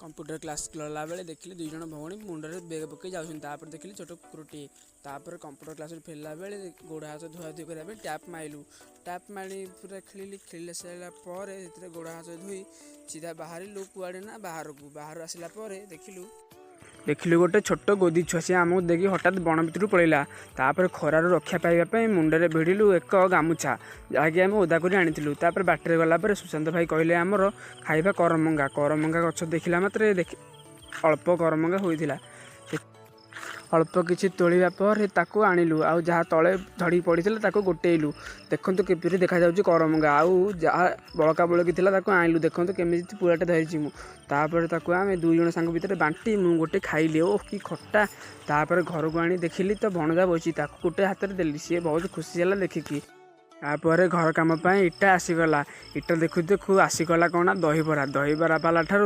Computer class ଗଲାବେଳେ ଦେଖିଲି ଦୁଇ ଜଣ ଭଉଣୀ ମୁଣ୍ଡରେ ବେଗ୍ ପକାଇ ଯାଉଛନ୍ତି। ତାପରେ ଦେଖିଲି ଛୋଟ କୁକୁରଟିଏ। ତାପରେ କମ୍ପ୍ୟୁଟର କ୍ଲାସ୍ରୁ ଫେରିଲା ବେଳେ ଗୋଡ଼ ହାତ ଧୁଆଧୁଇ କରିବା ପାଇଁ ଟ୍ୟାପ୍ ମାଇଲୁ। ଟ୍ୟାପ୍ ମାରି ପୁରା ଖେଳିଲି। ଖେଳିଲା ସାରିଲା ପରେ ସେଥିରେ ଗୋଡ଼ ହାତ ଧୋଇ ସିଧା ବାହାରିଲୁ କୁଆଡ଼େ ନା ବାହାରକୁ। ବାହାରୁ ଆସିଲା ପରେ ଦେଖିଲୁ ଗୋଟେ ଛୋଟ ଗୋଦି ଛୁଆ। ସିଏ ଆମକୁ ଦେଖି ହଠାତ୍ ବଣ ଭିତରକୁ ପଳେଇଲା। ତାପରେ ଖରାରୁ ରକ୍ଷା ପାଇବା ପାଇଁ ମୁଣ୍ଡରେ ଭିଡ଼ିଲୁ ଏକ ଗାମୁଛା, ଯାହାକି ଆମେ ଓଦା କରି ଆଣିଥିଲୁ। ତାପରେ ବାଟରେ ଗଲା ପରେ ସୁଶାନ୍ତ ଭାଇ କହିଲେ, ଆମର ଖାଇବା କରମଙ୍ଗା। କରମଙ୍ଗା ଗଛ ଦେଖିଲା ମାତ୍ରେ ଦେଖି ଅଳ୍ପ କରମଙ୍ଗା ହୋଇଥିଲା। ଅଳ୍ପ କିଛି ତୋଳିବା ପରେ ତାକୁ ଆଣିଲୁ, ଆଉ ଯାହା ତଳେ ଝଡ଼ି ପଡ଼ିଥିଲା ତାକୁ ଗୋଟେଇଲୁ। ଦେଖନ୍ତୁ କିପରି ଦେଖାଯାଉଛି କରମଙ୍ଗା। ଆଉ ଯାହା ବଳକା ବଳକି ଥିଲା ତାକୁ ଆଣିଲୁ। ଦେଖନ୍ତୁ କେମିତି ପୁଳାଟେ ଧରିଛି ମୁଁ। ତାପରେ ତାକୁ ଆମେ ଦୁଇ ଜଣ ସାଙ୍ଗ ଭିତରେ ବାଣ୍ଟି ମୁଁ ଗୋଟେ ଖାଇଲି। ଓଃ, କି ଖଟା! ତାପରେ ଘରକୁ ଆଣି ଦେଖିଲି ତ ଭଣଜା ବସିଛି। ତାକୁ ଗୋଟେ ହାତରେ ଦେଲି, ସିଏ ବହୁତ ଖୁସି ହେଲା ଦେଖିକି। ତାପରେ ଘର କାମ ପାଇଁ ଇଟା ଆସିଗଲା। ଇଟା ଦେଖୁ ଦେଖୁ ଆସିଗଲା କ'ଣ ନା ଦହିବରା। ଦହିବରା ବାଲା ଠାରୁ